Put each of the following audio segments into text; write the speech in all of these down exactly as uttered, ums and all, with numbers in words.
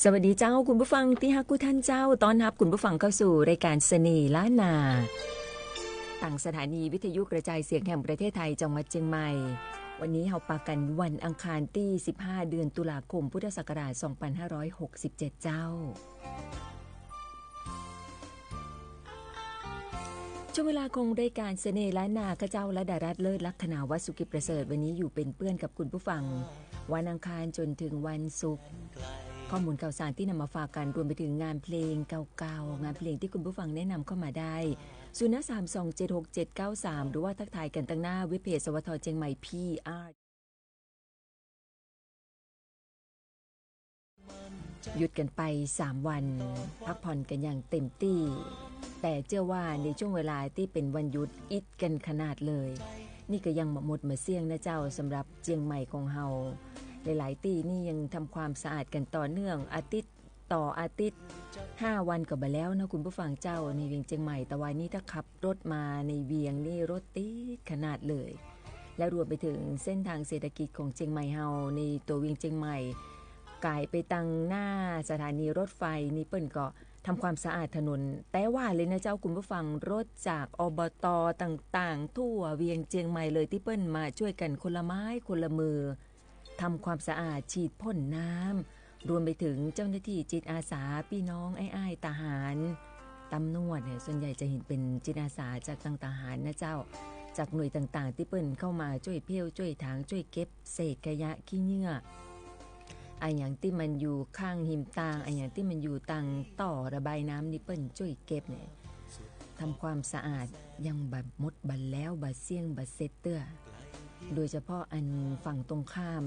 สวัสดีเจ้า คุณผู้ฟังตี้ฮักกู้ท่านเจ้า ต้อนฮับคุณผู้ฟังเข้าสู่รายการเสน่ห์ล้านนา ตางสถานีวิทยุกระจายเสียงแห่งประเทศไทย จังหวัดเจียงใหม่ วันนี้เฮาปะกั๋นวันอังคารตี้สิบห้า เดือนตุลาคม พุทธศักราชสองพันห้าร้อยหกสิบเจ็ดเจ้า ช่วงเวลาของรายการเสน่ห์ล้านนา ข้าเจ้า รัตดารัตน์ เลิศลักษณะ วัสสุกิจประเสริฐ วันนี้อยู่เป๋นเปื้อนกับคุณผู้ฟัง วันอังคารจ๋นเถิงวันศุกร์ ข้อมูลข่าวสารตี้นำมาฝากกั๋น รวมไปเถิงงานเพลงเก่าๆ งานเพลงตี้คุณผู้ฟังแนะนำเข้ามาได้ ศูนย์ห้าสามสองเจ็ดหกเจ็ดเก้าสาม หรือว่าทักทายกั๋นตางหน้าเว็บเพจ สวท เจียงใหม่ พีอาร์ หยุดกั๋นไปสามวัน พักผ่อนกั๋นอย่างเต็มตี้ แต่เจื้อว่าในช่วงเวลาตี้เป๋นวันหยุดอิดกั๋นขนาดเลย นี่ก็ยังบ่หมดบ่เสี้ยงนะเจ้า สำหรับเจียงใหม่ของเฮา หลายๆ ตี้นี่ยังทำความสะอาดกั๋นต่อเนื่อง อาทิตย์ต่ออาทิตย์ ห้าวันก็บ่แล้วนะคุณผู้ฟังเจ้า ในเวียงเจียงใหม่ แต่ว่านี่ถ้าขับรถมาในเวียงนี่รถติดขนาดเลย และรวมไปเถิงเส้นทางเศรษฐกิจของเจียงใหม่เฮา ในตั๋วเวียงเจียงใหม่ ก๋ายไปตางหน้าสถานีรถไฟนี่เปิ้นก็ทำความสะอาดถนน แต่ว่าเลยนะเจ้าคุณผู้ฟัง รถจาก อบต ต่างๆ ทั่วเวียงเจียงใหม่เลย ตี้เปิ้นมาจ้วยกั๋นคนละไม้คนละมือ ทำความสะอาด ฉีดพ่นน้ำ รวมไปเถิงเจ้าหน้าตี้จิตอาสา ปี้น้องอ้ายๆ ทหาร ตำรวจเนี่ย ส่วนใหญ่จะหันเป๋นจิตอาสาจากตางทหารนะเจ้า จากหน่วยต่างๆ ตี้เปิ้นเข้ามาจ้วยเพลว จ้วยถาง จ้วยเก็บเศษขยะขี้เหงื่อ อะหยังตี้มันอยู่ข้างฮิมตาง อะหยังตี้มันอยู่ตางต่อระบายน้ำนี่เปิ้นจ้วยเก็บเนี่ย ทำความสะอาดยังบ่หมดบ่แล้ว บ่เสี้ยงบ่เสร็จเตื้อ โดยเฉพาะอันฝั่งตรงข้าม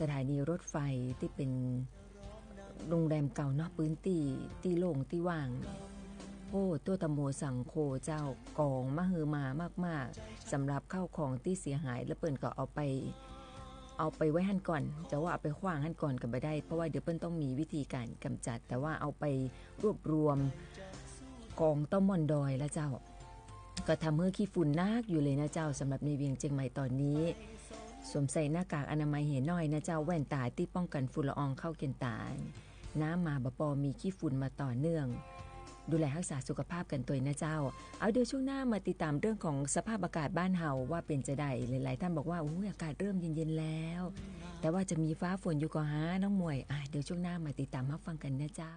สถานีรถไฟตี้เป๋นโรงแรมเก่าเนาะ ปื้นตี้ตี้โล่งตี้ว่าง โอ้ ตั้วธรรมโมสังโฆเจ้า ก๋องมะฮือมามากๆ สำหรับข้าวของตี้เสียหาย แล้วเปิ้นก็เอาไป เอาไปไว้หั้นก่อน จะว่าเอาไปขว้างหั้นก่อนก็บ่ได้ เพราะว่าเดี๋ยวเปิ้นต้องมีวิธีก๋านก๋ำจัด แต่ว่าเอาไปรวบรวมก๋องเต้าม่อนดอยแล้วเจ้า ก็ทำหื้อขี้ฝุ่นนักอยู่เลยนะเจ้า สำหรับในเวียงเจียงใหม่ต๋อนนี้ สวมใส่หน้ากากอนามัยเหียน้อยนะเจ้า แว่นต๋าตี้ป้องกั๋นฝุ่นละอองเข้าเกี๋ยนต๋า น้ำมาบ่ปอ มีขี้ฝุ่นมาต่อเนื่อง ดูแลฮักษาสุขภาพกั๋นตวยนะเจ้า เอา เดี๋ยวช่วงหน้ามาติดต๋ามเรื่องของสภาพอากาศบ้านเฮาว่าเป๋นจาใด หลายๆ ท่านบอกว่า อุ๊ย อากาศเริ่มเย็นๆ แล้ว แต่ว่าจะมีฟ้าฝนอยู่ก่อฮะน้องหมวย อ่ะ เดี๋ยวช่วงหน้ามาติดต๋ามฮับฟังกั๋นนะเจ้า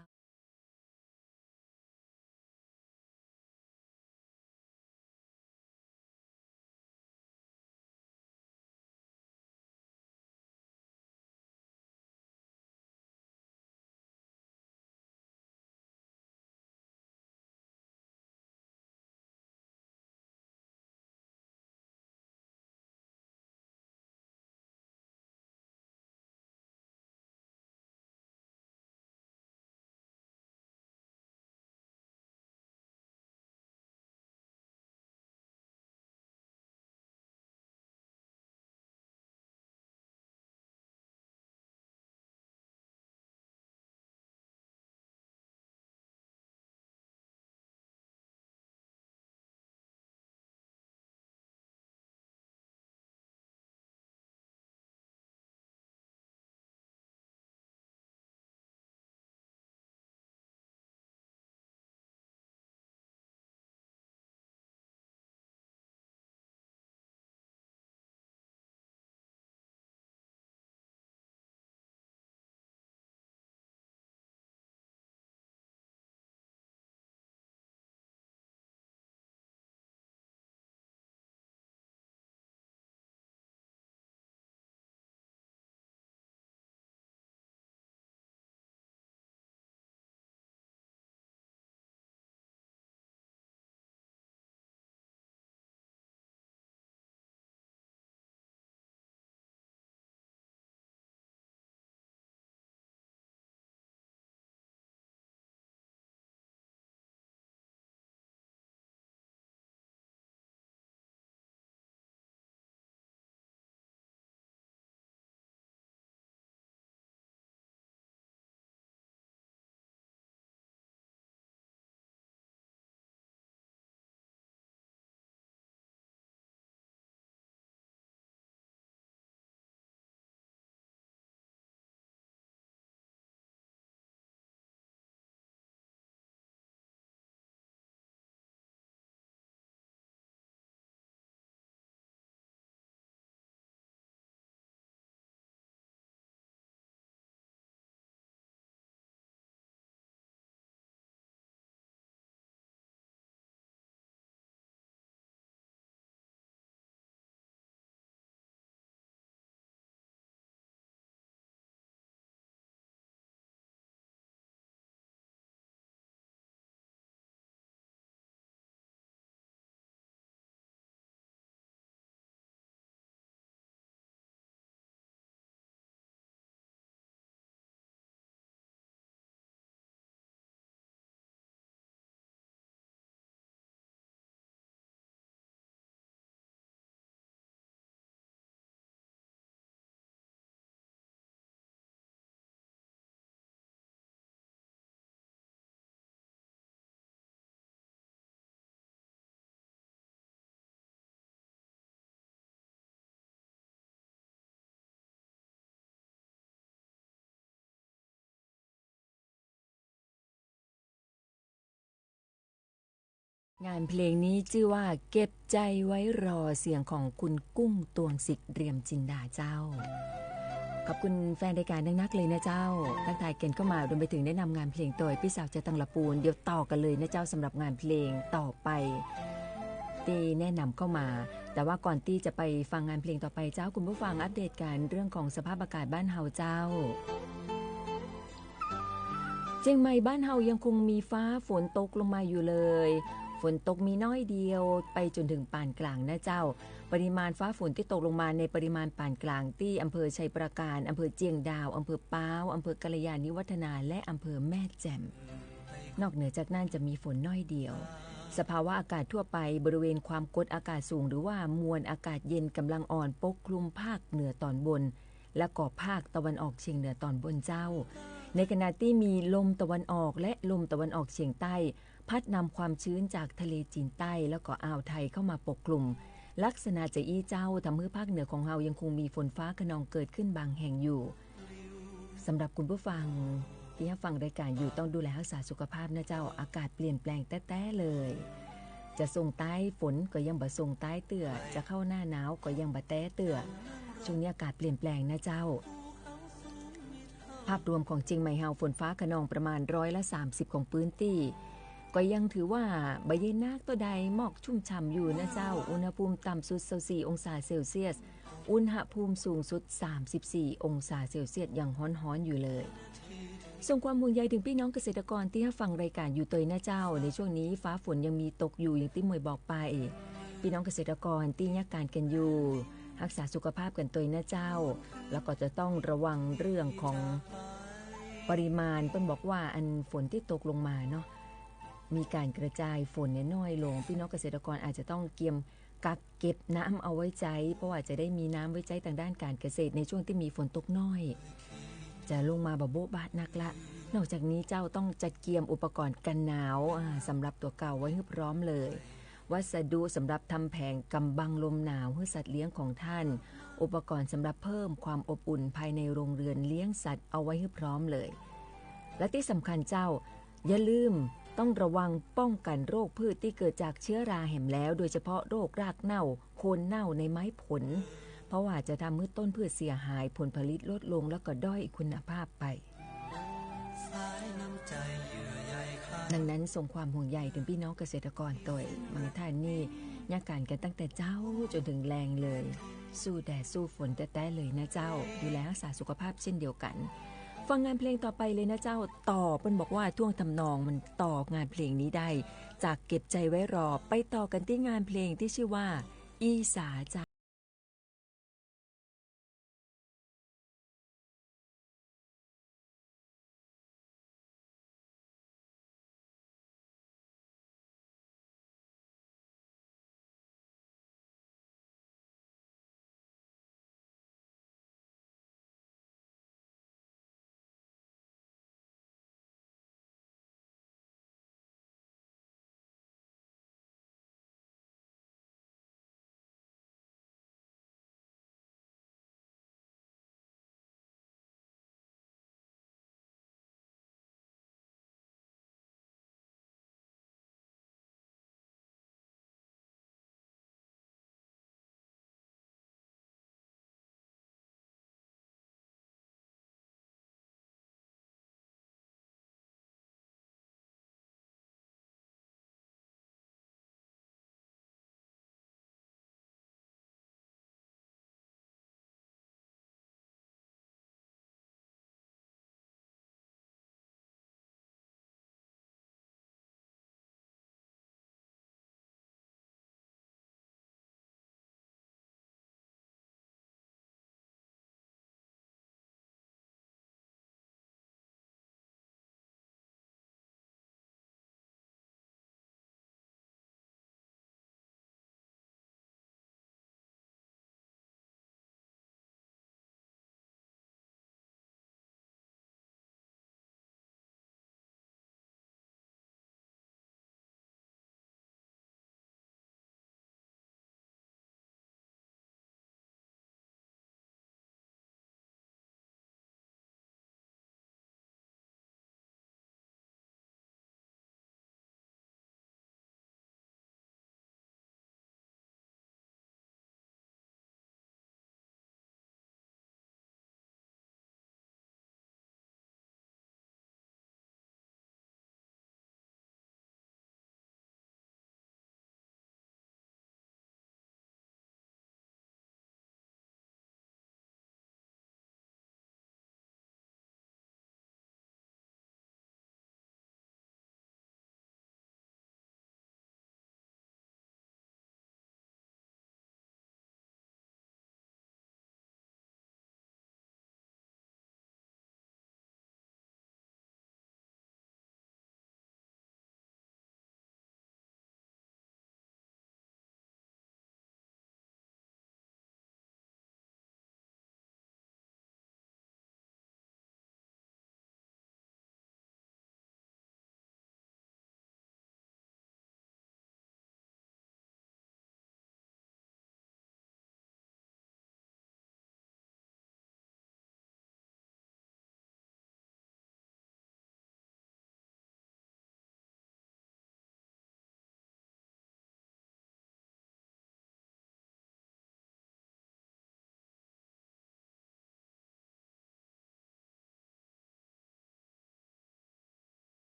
งานเพลงนี้จื้อว่าเก็บใจ๋ไว้รอ เสียงของคุณกุ้ง ตวงสิทธิ์ เรียมจินดาเจ้า ขอบคุณแฟนรายก๋านนักๆ เลยนะเจ้า ตั๊กทายกั๋นเข้ามา รวมไปเถิงแนะนำงานเพลงโตยปี้สาวจาตังละปูน เดี๋ยวต่อกั๋นเลยนะเจ้า สำหรับงานเพลงต่อไปตี้แนะนำเข้ามา แต่ว่าก่อนตี้จะไปฟังงานเพลงต่อไปเจ้า คุณผู้ฟังอัปเดตกั๋นเรื่องของสภาพอากาศบ้านเฮาเจ้า เจียงใหม่บ้านเฮายังคงมีฟ้าฝนตกลงมาอยู่เลย ฝนตกมีน้อยเดียวไปจ๋นเถิงปานก๋างนะเจ้า ปริมาณฟ้าฝนตี้ตกลงมาในปริมาณปานก๋างตี้อำเภอไชยปราการ อำเภอเจียงดาว อำเภอป๊าว อำเภอกัลยาณิวัฒนา และอำเภอแม่แจ่ม นอกเหนือจากนั้นจะมีฝนน้อยเดียว สภาวะอากาศทั่วไปบริเวณความกดอากาศสูงหรือว่ามวลอากาศเย็นก๋ำลังอ่อนปกคลุมภาคเหนือต๋อนบน และก็ภาคตะวันออกเฉียงเหนือต๋อนบนเจ้า ในขณะตี้มีลมตะวันออกและลมตะวันออกเฉียงใต้ พัดนำความชื้นจากทะเลจีนใต้แล้วก็อ่าวไทยเข้ามาปกคลุม ลักษณะจะอี้เจ้า ทำหื้อภาคเหนือของเฮายังคงมีฝนฟ้าคะนองเกิดขึ้นบางแห่งอยู่ สำหรับคุณผู้ฟังตี้ฮับฟังรายก๋านอยู่ต้องดูแลฮักษาสุขภาพนะเจ้า อากาศเปลี่ยนแปลงแต๊ๆ เลย จะส่งต๊ายฝนก็ยังบ่ส่งต๊ายเตื้อ จะเข้าหน้าหนาวก็ยังบ่แต๊เตื้อ ช่วงนี้อากาศเปลี่ยนแปลงนะเจ้า ภาพรวมของเจียงใหม่เฮาฝนฟ้าคะนองประมาณร้อยละสามสิบของพื้นตี้ ก็ยังถือว่าบ่เย็นนักเต้าใด หมอกชุ่มฉ่ำอยู่นะเจ้า อุณหภูมิต่ำสุดซาวสี่องศาเซลเซียส อุณหภูมิสูงสุดสามสิบสี่องศาเซลเซียส ยังฮ้อนๆ อยู่เลย ส่งความห่วงใยเถิงปี้น้องเกษตรกรตี้ฮับฟังรายก๋านอยู่เตยนะเจ้า ในช่วงนี้ฟ้าฝนยังมีตกอยู่อย่างตี้หมวยบอกไป ปี้น้องเกษตรกรตี้เยียะก๋านกั๋นอยู่ ฮักษาสุขภาพกั๋นเตยนะเจ้า แล้วก็จะต้องระวังเรื่องของปริมาณ เปิ้นบอกว่าอันฝนตี้ตกลงมาเนาะ มีก๋านกระจายฝนเนี่ยน้อยลง ปี้น้องเกษตรกรอาจจะต้องเกียมกักเก็บน้ำเอาไว้ใจ๊ เพราะว่าจะได้มีน้ำไว้ใจ๊ตางด้านก๋านเกษตรในช่วงตี้มีฝนตกน้อย จะลงมาบ่โบ๊ะบาดนักละ นอกจากนี้เจ้าต้องจัดเกียมอุปกรณ์กั๋นหนาว อ่า สำหรับตั๋วเก่าไว้หื้อพร้อมเลย วัสดุสำหรับทำแผงก๋ำบังลมหนาวหื้อสัตว์เลี้ยงของต้าน อุปกรณ์สำหรับเพิ่มความอบอุ่นภายในโรงเรือนเลี้ยงสัตว์เอาไว้หื้อพร้อมเลย และตี้สำคัญเจ้า อย่าลืมต้องระวังป้องกั๋นโรคพืชตี้เกิดจากเจื๊อราแหมแล้ว โดยเฉพาะโรครากเน่า โคนเน่าในไม้ผล เพราะว่าจะทำหื้อต้นพืชเสียหาย ผลผลิตลดลง แล้วก็ด้อยคุณภาพไป ดังนั้นส่งความห่วงใยเถิงปี้น้องเกษตรกรเตย บางต้านนี่เยียะก๋านกั๋นตั้งแต่เจ๊าจ๋นเถิงแลงเลย สู้แดดสู้ฝนแต๊ๆ เลยนะเจ้า ดูแลฮักษาสุขภาพเช่นเดียวกั๋น ฟังงานเพลงต่อไปเลยนะเจ้า ต่อ เปิ้นบอกว่าท่วงทำนองมันต่องานเพลงนี้ได้ จากเก็บใจ๋ไว้รอ ไปต่อกั๋นตี้งานเพลงตี้จื้อว่า อีสาเจ้า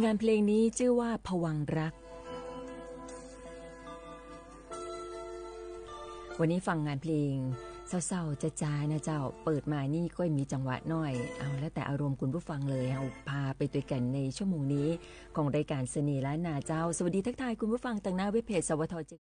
งานเพลงนี้จื้อว่าผวังค์รัก วันนี้ฟังงานเพลงเศร้าๆ จ๊าๆ นะเจ้า เปิดมานี่ก็มีจังหวะหน้อย เอาแล้วแต่อารมณ์คุณผู้ฟังเลย เอาพาไปตวยกั๋นในชั่วโมงนี้ของรายการเสน่ห์ล้านนาเจ้า สวัสดีทักทายคุณผู้ฟังตางหน้าเว็บเพจ สวท เจ็ด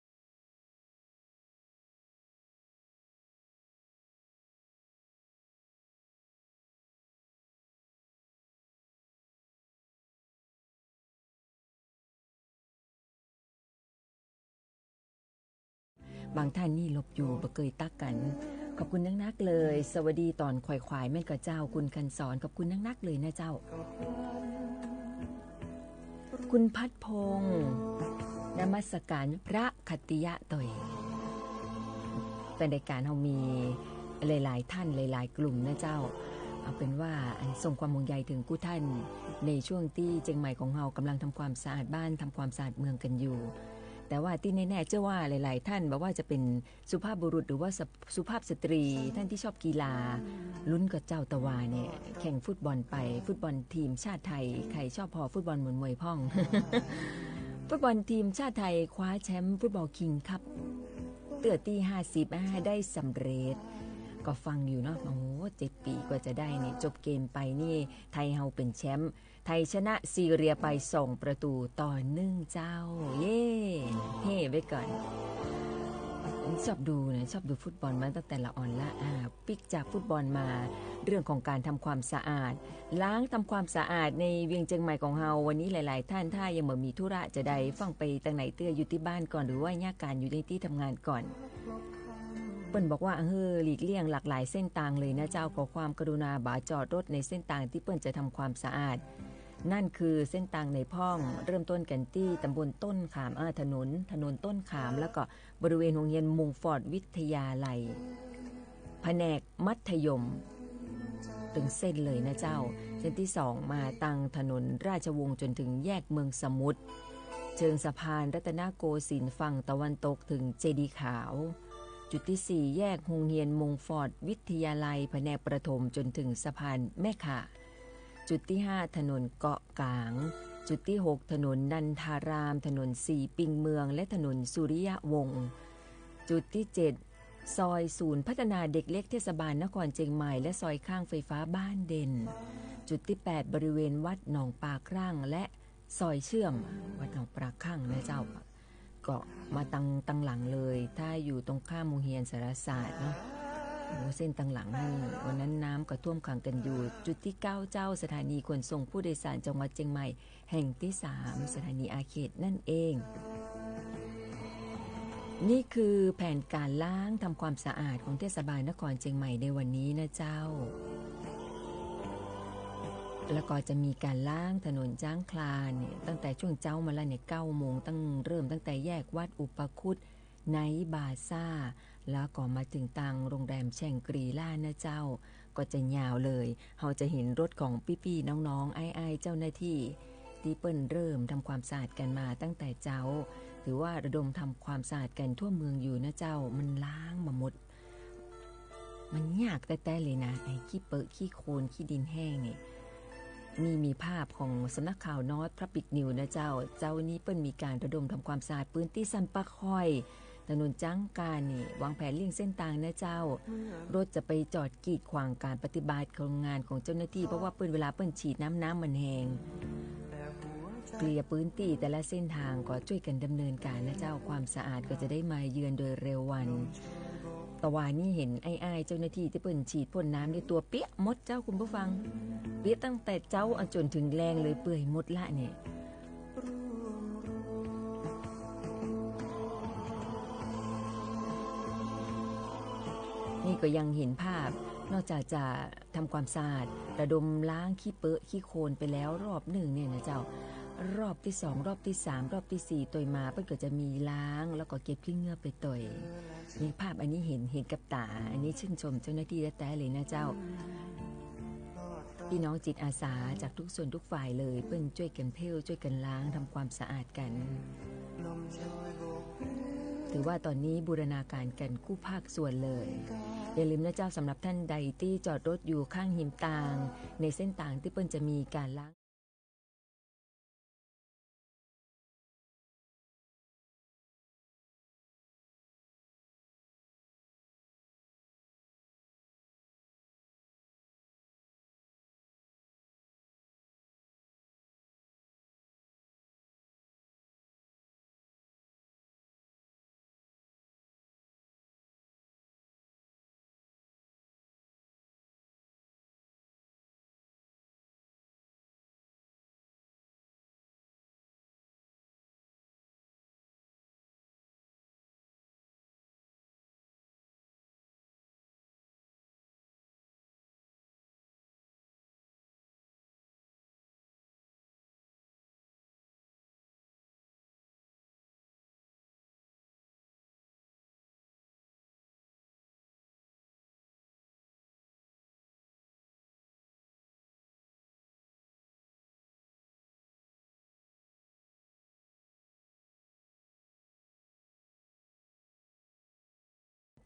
บางท่านนี่หลบอยู่ บ่เกยตั๊กกั๋น ขอบคุณนักๆ เลย สวัสดีต๋อนขวายๆ แม่นก่อเจ้า คุณคันสอน ขอบคุณนักๆ เลยนะเจ้า คุณพัดพงษ์ นมัสการพระขัตติยะต๋อย แฟนรายการเฮามีหลายๆ ท่านหลายๆ กลุ่มนะเจ้า เอาเป๋นว่าอันส่งความห่วงใยเถิงกู้ท่าน ในช่วงตี้เจียงใหม่ของเฮากำลังทำความสะอาดบ้าน ทำความสะอาดเมืองกั๋นอยู่ แต่ว่าตี้แน่ๆ เจื้อว่าหลายๆ ท่าน บ่ว่าจะเป๋นสุภาพบุรุษหรือว่าสุ สุภาพสตรี ท่านตี้ชอบกีฬา ลุ้นก่อเจ้า ตะวาเนี่ย แข่งฟุตบอลไป ฟุตบอลทีมชาติไทย ใผชอบผ่อฟุตบอลเหมือนมวยพ่อง ฟุตบอลทีมชาติไทยคว้าแชมป์ฟุตบอลคิงคัพ เตื้อตี้ห้าสิบ อ่า ได้สำเร็จ ก็ฟังอยู่เนาะ โอ้โห เจ็ดปี๋กว่าจะได้นี่ จบเกมไปนี่ ไทยเฮาเป๋นแชมป์ ไทยชนะซีเรียไปสองประตู๋ต่อหนึ่งเจ้า เย้ เฮ่ไว้ก่อน ชอบดูนะ ชอบดูฟุตบอลมาตั้งแต่ละอ่อนละ อ่า ปิ๊กจากฟุตบอลมา เรื่องของการทำความสะอาด ล้างทำความสะอาดในเวียงเจียงใหม่ของเฮา วันนี้หลายๆ ท่านถ้ายังบ่มีธุระจะใด ฟั่งไปตางไหนเตื้อ อยู่ตี้บ้านก่อน หรือว่าเยียะก๋านอยู่ในตี้ทำงานก่อน เปิ้นบอกว่า เออ หลีกเลี่ยงหลากหลายเส้นตางเลยนะเจ้า ขอความกรุณาบ่าจอดรถในเส้นตางตี้เปิ้นจะทำความสะอาด นั่นคือเส้นตางในพ่อง เริ่มต้นกั๋นตี้ต๋ำบลต้นขาม เอ่อ ถนน ถนนต้นขาม แล้วก็บริเวณโฮงเฮียนมงฟอร์ดวิทยาลัย แผนกมัธยม ตึงเส้นเลยนะเจ้า เส้นตี้สองมาตางถนนราชวงศ์จ๋นเถิงแยกเมืองสมุทร เชิงสะพานรัตนโกสินทร์ฝั่งตะวันตกเถิงเจดีย์ขาว จุดตี้สี่ แยกโฮงเฮียนมงฟอร์ดวิทยาลัย แผนกประถมจ๋นเถิงสะพานแม่ข่า จุดตี้ห้า ถนนเกาะก๋าง จุดตี้หก ถนนนันทาราม ถนนสีปิงเมือง และถนนสุริยวงศ์ จุดตี้เจ็ด ซอยศูนย์พัฒนาเด็กเล็กเทศบาลนครเจียงใหม่ และซอยข้างไฟฟ้าบ้านเด่น จุดตี้แปด บริเวณวัดหนองปลาครั่ง และซอยเชื่อมวัดหนองปลาครั่งนะเจ้า ก็มาตาง ตางหลังเลย ถ้าอยู่ตรงข้ามโฮงเฮียนสารศาสตร์เนาะ โอ้ เส้นตางหลังนี่ วันนั้นน้ำก็ท่วมขังกั๋นอยู่ จุดตี้เก้าเจ้า สถานีขนส่งผู้โดยสารจังหวัดเจียงใหม่ แห่งตี้สาม สถานีอาเขตนั่นเอง นี่คือแผนการล้างทำความสะอาดของเทศบาลนครเจียงใหม่ในวันนี้นะเจ้า แล้วก็จะมีการล้างถนนจ๊างคลานเนี่ย ตั้งแต่ช่วงเจ๊ามาแล้วเนี่ย เก้าโมง ตั้ง เริ่มตั้งแต่แยกวัดอุปคุต ไนท์บาซ่า แล้วก็มาเถิงตางโฮงแรมแชงกรีล่านะเจ้า ก็จะยาวเลย เฮาจะหันรถของปี้ๆ น้องๆ อ้ายๆ เจ้าหน้าตี้ ตี้เปิ้นเริ่มทำความสะอาดกั๋นมาตั้งแต่เจ๊า ถือว่าระดมทำความสะอาดกั๋นทั่วเมืองอยู่นะเจ้า มันล้างบ่หมด มันยากแต๊ๆ เลยนะ ไอ้ขี้เปอะขี้โคลนขี้ดินแห้งเนี่ย นี่มีภาพของสำนักข่าว North Public News นะเจ้า เจ๊านี้เปิ้นมีการระดมทำความสะอาดปื้นตี้สันป่าค่อย ถนนจ๊างคลานนี่ วางแผนเลี่ยงเส้นตางนะเจ้า รถจะไปจอดกีดขวางการปฏิบัติของงานของเจ้าหน้าตี้ เพราะว่าเปิ้น เวลาเปิ้นฉีดน้ำ น้ำมันแฮง เกลี่ยปื้นตี้แต่ละเส้นตางก็จ้วยกั๋นดำเนินก๋านนะเจ้า ความสะอาดก็จะได้มาเยือนโดยเร็ววัน ตะวานี้หันอ้ายๆ เจ้าหน้าตี้ตี้เปิ้นฉีดพ่นน้ำนี่ตั๋วเปียะหมดเจ้าคุณผู้ฟัง เปียะตั้งแต่เจ๊าอะจ๋นเถิงแลงเลย เปื่อยหมดละเนี่ย นี่ก็ยังหันภาพ นอกจากจะทำความสะอาด ระดมล้างขี้เปอะขี้โคลนไปแล้วรอบนึ่งเนี่ยนะเจ้า รอบตี้สอง รอบตี้สาม รอบตี้สี่ ตวยมา เปิ้นก็จะมีล้าง แล้วก็เก็บขี้เหงื่อไปตวย นี่ภาพอันนี้หัน หันกับต๋า อันนี้ชื่นชมเจ้าหน้าตี้แต๊ๆ เลยนะเจ้า ปี้น้องจิตอาสาจากทุกส่วนทุกฝ่ายเลย เปิ้นจ้วยกั๋นเผ้ว จ้วยกั๋นล้าง ทำความสะอาดกั๋น ถือว่าต๋อนนี้บูรณาก๋านกั๋นกู้ภาคส่วนเลย อย่าลืมนะเจ้า สำหรับท่านใดตี้จอดรถอยู่ข้างฮิมตาง ในเส้นตางตี้เปิ้นจะมีก๋านล้าง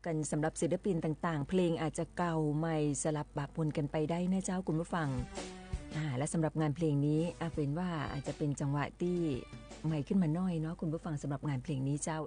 กันสำหรับศิลปินต่างๆ เพลงอาจจะเก่าใหม่สลับปะปนกันไปได้นะเจ้าคุณผู้ฟัง อ่า และสำหรับงานเพลงนี้ อ่ะ เป๋นว่าอาจจะเป๋นจังหวะตี้ใหม่ขึ้นมาหน้อยเนาะคุณผู้ฟัง สำหรับงานเพลงนี้เจ้า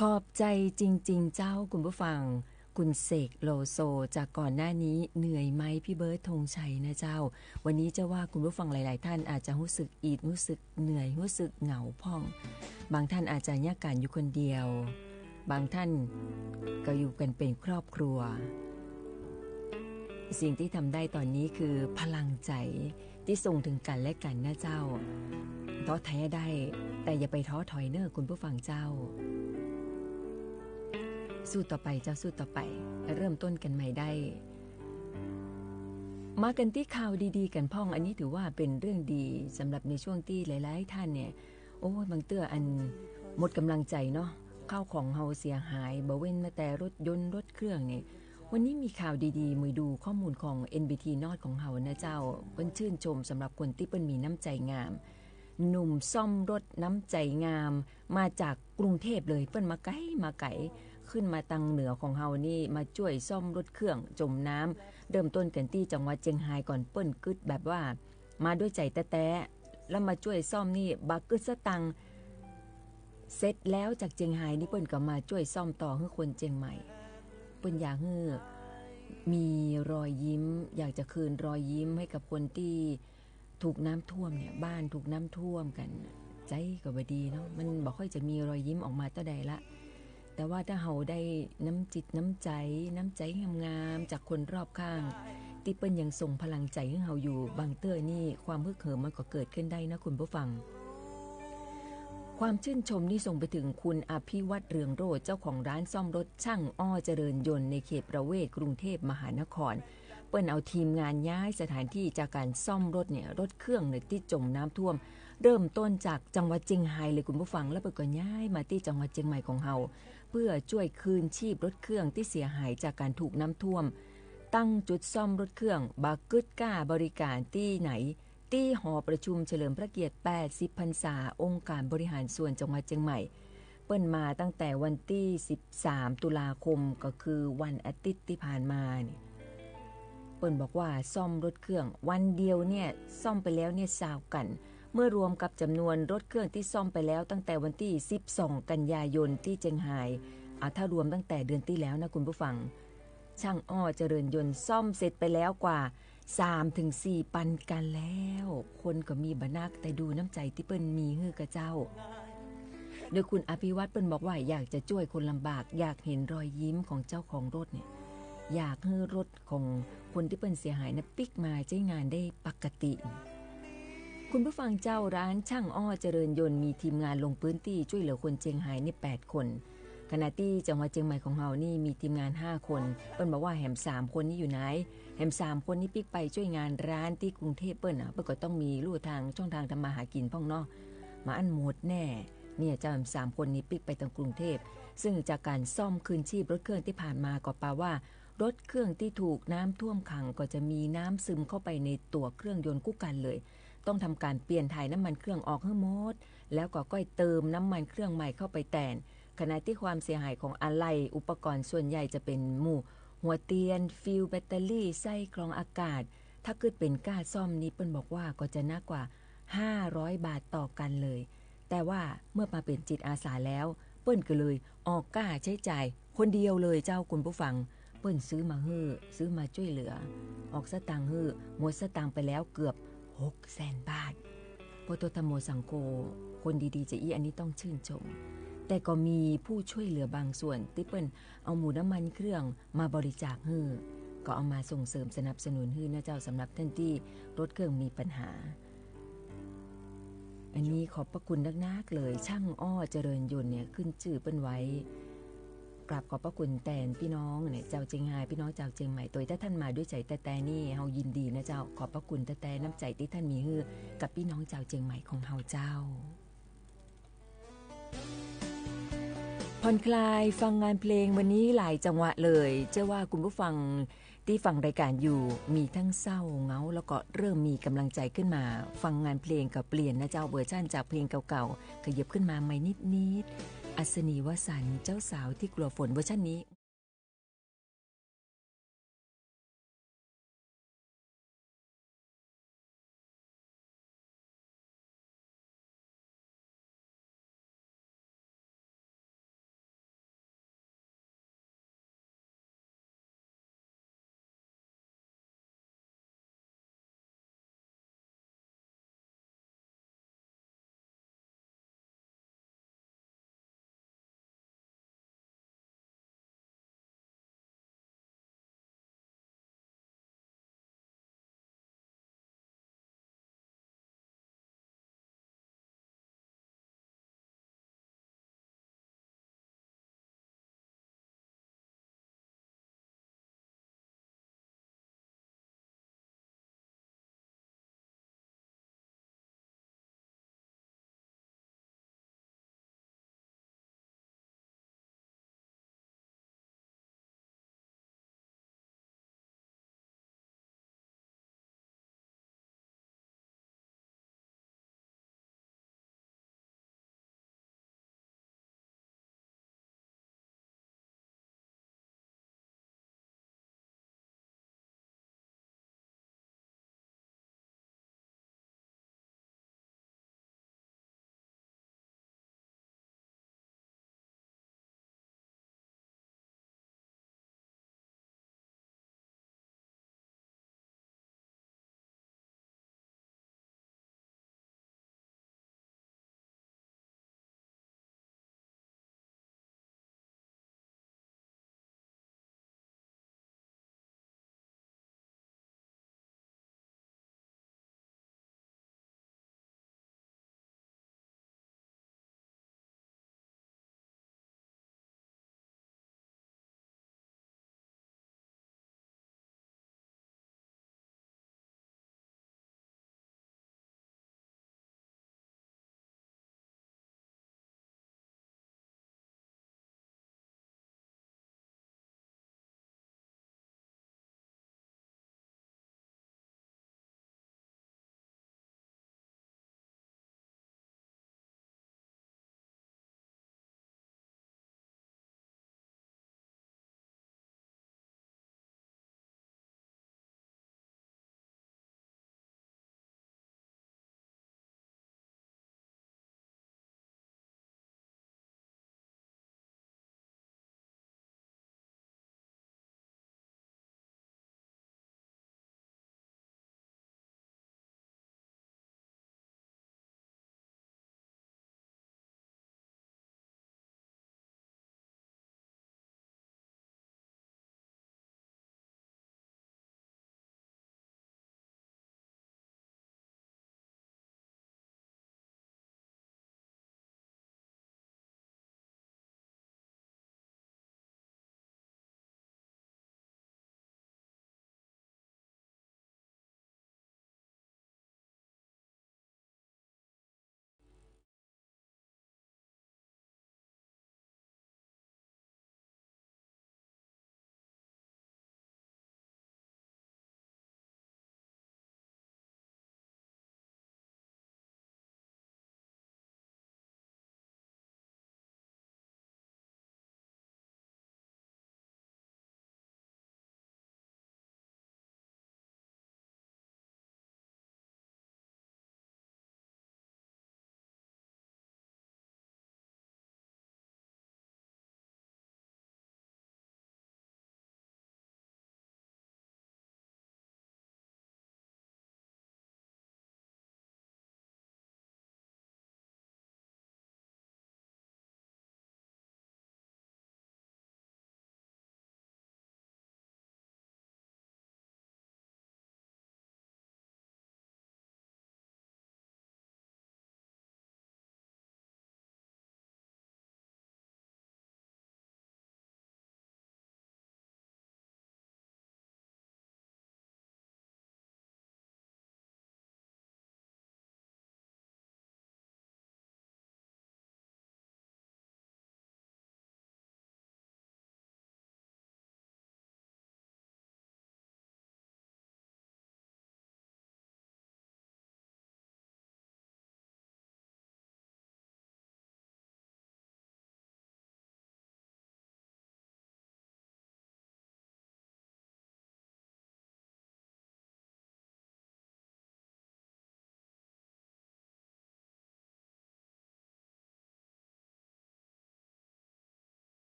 ขอบใจจริงๆ เจ้าคุณผู้ฟัง คุณเสกโลโซ จากก่อนหน้านี้ เหนื่อยไหมพี่เบิร์ดธงชัยนะเจ้า วันนี้เจ้าว่าคุณผู้ฟังหลายๆ ท่านอาจจะฮู้สึกอิด ฮู้สึกเหนื่อย ฮู้สึกเหงาพ่อง บางท่านอาจจะเยียะก๋านอยู่คนเดียว บางท่านก็อยู่กั๋นเป๋นครอบครัว สิ่งตี้ทำได้ต๋อนนี้คือพลังใจ๋ ตี้ส่งเถิงกั๋นและกั๋นนะเจ้า ท้อแท้ได้ แต่อย่าไปท้อถอยเน่อคุณผู้ฟังเจ้า สู้ต่อไปเจ้า สู้ต่อไป เริ่มต้นกั๋นใหม่ได้ มากั๋นตี้ข่าวดีๆ กั๋นพ่อง อันนี้ถือว่าเป๋นเรื่องดีสำหรับในช่วงตี้หลายๆ ท่านเนี่ย โอ้ย บางเตื้ออันหมดก๋ำลังใจ๋เนาะ ข้าวของเฮาเสียหาย บ่เว้นมาแต่รถยนต์รถเครื่องเนี่ย วันนี้มีข่าวดีๆ มาดูข้อมูลของ เอ็นบีที นอต ของเฮานะเจ้า เปิ้นชื่นชมสำหรับคนตี้เปิ้นมีน้ำใจ๋งาม หนุ่มซ่อมรถน้ำใจ๋งาม มาจากกรุงเทพฯเลย เปิ้นมาไก๋มาไก๋ ขึ้นมาตังเหนือของเฮานี่ มาจ้วยซ่อมรถเครื่องจ๋มน้ำ เริ่มต้นกั๋นตี้จังหวัดเจียงฮายก่อน เปิ้นกึ๊ดแบบว่า มาด้วยใจ๋แต๊ๆ แล้วมาจ้วยซ่อมนี่บ่กึ๊ดสตางค์ เสร็จแล้วจากเจียงฮายนี่เปิ้นก็มาจ้วยซ่อมต่อหื้อคนเจียงใหม่ เปิ้นอยากหื้อมีรอยยิ้ม อยากจะคืนรอยยิ้มให้กับคนตี้ถูกน้ำท่วมเนี่ย บ้านถูกน้ำท่วมกั๋น ใจ๋ก็บ่ดีเนาะ มันบ่ค่อยจะมีรอยยิ้มออกมาเต้าใดละ แต่ว่าถ้าเฮาได้น้ำจิตน้ำใจ๋ น้ำใจ๋งามๆ จากคนรอบข้าง ตี้เปิ้นยังส่งพลังใจ๋หื้อเฮาอยู่ บางเตื้อนี่ความฮึกเหิมมันก็เกิดขึ้นได้นะคุณผู้ฟัง ความชื่นชมนี่ส่งไปถึงคุณอภิวัฒน์ เรืองโรจน์ เจ้าของร้านซ่อมรถช่างอ้อเจริญยนต์ในเขตประเวศกรุงเทพมหานคร เปิ้นเอาทีมงานย้ายสถานที่จากก๋านซ่อมรถเนี่ย รถเครื่องเนี่ยตี้จ๋มน้ำท่วม เริ่มต้นจากจังหวัดเจียงฮายเลยคุณผู้ฟัง แล้วเปิ้นก็ย้ายมาตี้จังหวัดเจียงใหม่ของเฮา เพื่อจ้วยคืนชีพรถเครื่องตี้เสียหายจากก๋านถูกน้ำท่วม ตั้งจุดซ่อมรถเครื่อง บ่กึ๊ดก้าบริก๋านตี้ไหน ตี้หอประชุมเฉลิมพระเกียรติแปดสิบพรรษาองค์การบริหารส่วนจังหวัดเจียงใหม่ เปิ้นมาตั้งแต่วันตี้สิบสามตุลาคม ก็คือวันอาทิตย์ตี้ผ่านมาเนี่ย เปิ้นบอกว่าซ่อมรถเครื่องวันเดียวเนี่ยซ่อมไปแล้วเนี่ยซาวคัน เมื่อรวมกับจ๋ำนวนรถเครื่องตี้ซ่อมไปแล้วตั้งแต่วันตี้สิบสองกันยายนตี้เจียงฮาย อ่ะ ถ้ารวมตั้งแต่เดือนตี้แล้วนะคุณผู้ฟัง ช่างอ้อเจริญยนต์ซ่อมเสร็จไปแล้วกว่าสามถึงสี่ปันคันแล้ว คนก็มีบ่นัก แต่ดูน้ำใจ๋ตี้เปิ้นมีหื้อก้าเจ้า โดยคุณอภิวัฒน์เปิ้นบอกว่าอยากจะจ้วยคนลำบาก อยากเห็นรอยยิ้มของเจ้าของรถเนี่ย อยากหื้อรถของคนตี้เปิ้นเสียหายนะปิ๊กมาใจ๊งานได้ปกติ คุณผู้ฟังเจ้า ร้านช่างอ้อเจริญยนต์มีทีมงานลงพื้นตี้จ้วยเหลือคนเจียงฮายนี่แปดคน ขณะตี้จังหวัดเจียงใหม่ของเฮานี่มีทีมงานห้าคน เปิ้นบอกว่าแหมสามคนนี้อยู่ไหน แหมสามคนนี้ปิ๊กไปจ้วยงานร้านตี้กรุงเทพฯเปิ้นน่ะ เปิ้นก็ต้องมีลู่ทางช่องทางทำมาหากิ๋นพ่องเนาะ บ่อั้นหมดแน่ เนี่ยเจ้า แหมสามคนนี้ปิ๊กไปตังกรุงเทพฯ ซึ่งจากก๋านซ่อมคืนชีพรถเครื่องตี้ผ่านมาก็ปาว่ารถเครื่องตี้ถูกน้ำท่วมขังก็จะมีน้ำซึมเข้าไปในตั๋วเครื่องยนต์กู้คันเลย ต้องทำก๋านเปลี่ยนถ่ายน้ำมันเครื่องออกหื้อหมด แล้วก็ก้อยเติมน้ำมันเครื่องใหม่เข้าไปแตน ขณะตี้ความเสียหายของอะไหล่อุปกรณ์ส่วนใหญ่จะเป๋นหมู่หัวเตียน ฟิวส์ แบตเตอรี่ ไส้กรองอากาศ ถ้ากึ๊ดเป๋นก้าซ่อมนี่เปิ้นบอกว่าก็จะนักกว่าห้าร้อยบาทต่อคันเลย แต่ว่าเมื่อมาเป๋นจิตอาสาแล้ว เปิ้นก็เลยออกก้าใจ๊จ่ายคนเดียวเลยเจ้าคุณผู้ฟัง เปิ้นซื้อมาหื้อ ซื้อมาจ้วยเหลือ ออกสตางค์หื้อ หมดสตางค์ไปแล้วเกือบหกแสนบาท พุทโธธัมโมสังโฆ คนดีๆ จะอี้ อันนี้ต้องชื่นชม แต่ก็มีผู้ช่วยเหลือบางส่วนตี้เปิ้นเอาหมู่น้ำมันเครื่องมาบริจาคหื้อ ก็เอามาส่งเสริมสนับสนุนหื้อนะเจ้า สำหรับท่านตี้รถเครื่องมีปัญหา อันนี้ขอบพระคุณนักๆ เลย ช่างอ้อเจริญยนต์เนี่ย ขึ้นจื้อเปิ้นไว้ กราบขอบพระคุณแตนปี้น้องเนี่ย จาวเจียงฮาย ปี้น้องจาวเจียงใหม่ ตวยถ้าท่านมาด้วยใจ๋แต๊ๆ นี่ เฮายินดีนะเจ้า ขอบพระคุณแต๊ๆ น้ำใจ๋ตี้ท่านมีหื้อกับปี้น้องจาวเจียงใหม่ของเฮาเจ้า ผ่อนคลายฟังงานเพลงวันนี้หลายจังหวะเลย เจ้าว่าคุณผู้ฟังตี้ฟังรายการอยู่ มีทั้งเศร้าเหงา แล้วก็เริ่มมีกำลังใจ๋ขึ้นมา ฟังงานเพลงก็เปลี่ยนนะเจ้า เวอร์ชันจากเพลงเก่าๆ ขยับขึ้นมาใหม่นิดๆ อัศนีวสันต์ เจ้าสาวที่กลัวฝน เวอร์ชันนี้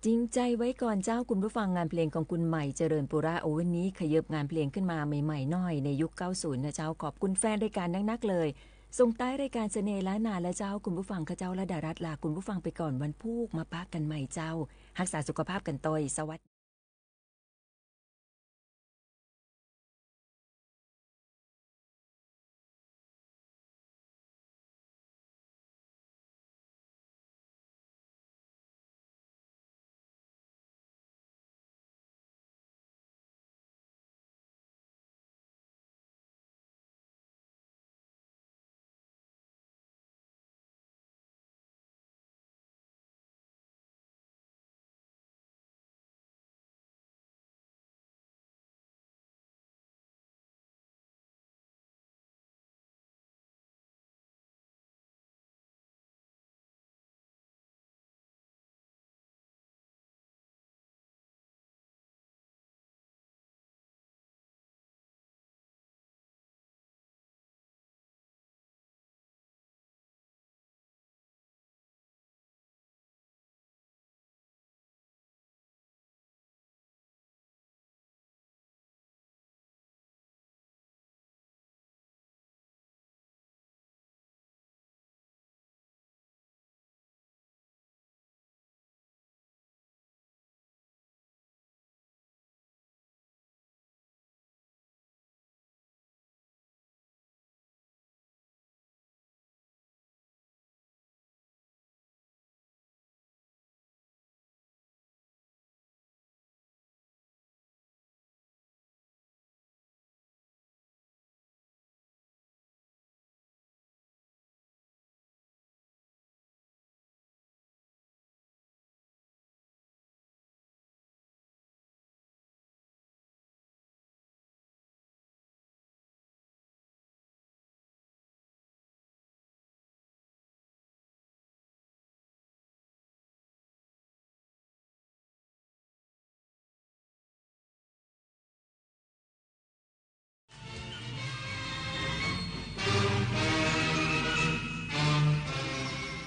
จริงใจไว้ก่อนเจ้า คุณผู้ฟัง งานเพลงของคุณใหม่เจริญปุระ โอ้ วันนี้ขยับงานเพลงขึ้นมาใหม่ๆ หน่อย ในยุคเก้าศูนย์นะเจ้า ขอบคุณแฟนรายการนักๆ เลย ส่งท้ายรายการเสน่ห์ล้านนาแล้วเจ้า คุณผู้ฟัง ข้าเจ้าระดารัตน์ลาคุณผู้ฟังไปก่อน วันพูกมาปะกันใหม่เจ้า ฮักษาสุขภาพกันตวย สวัสดี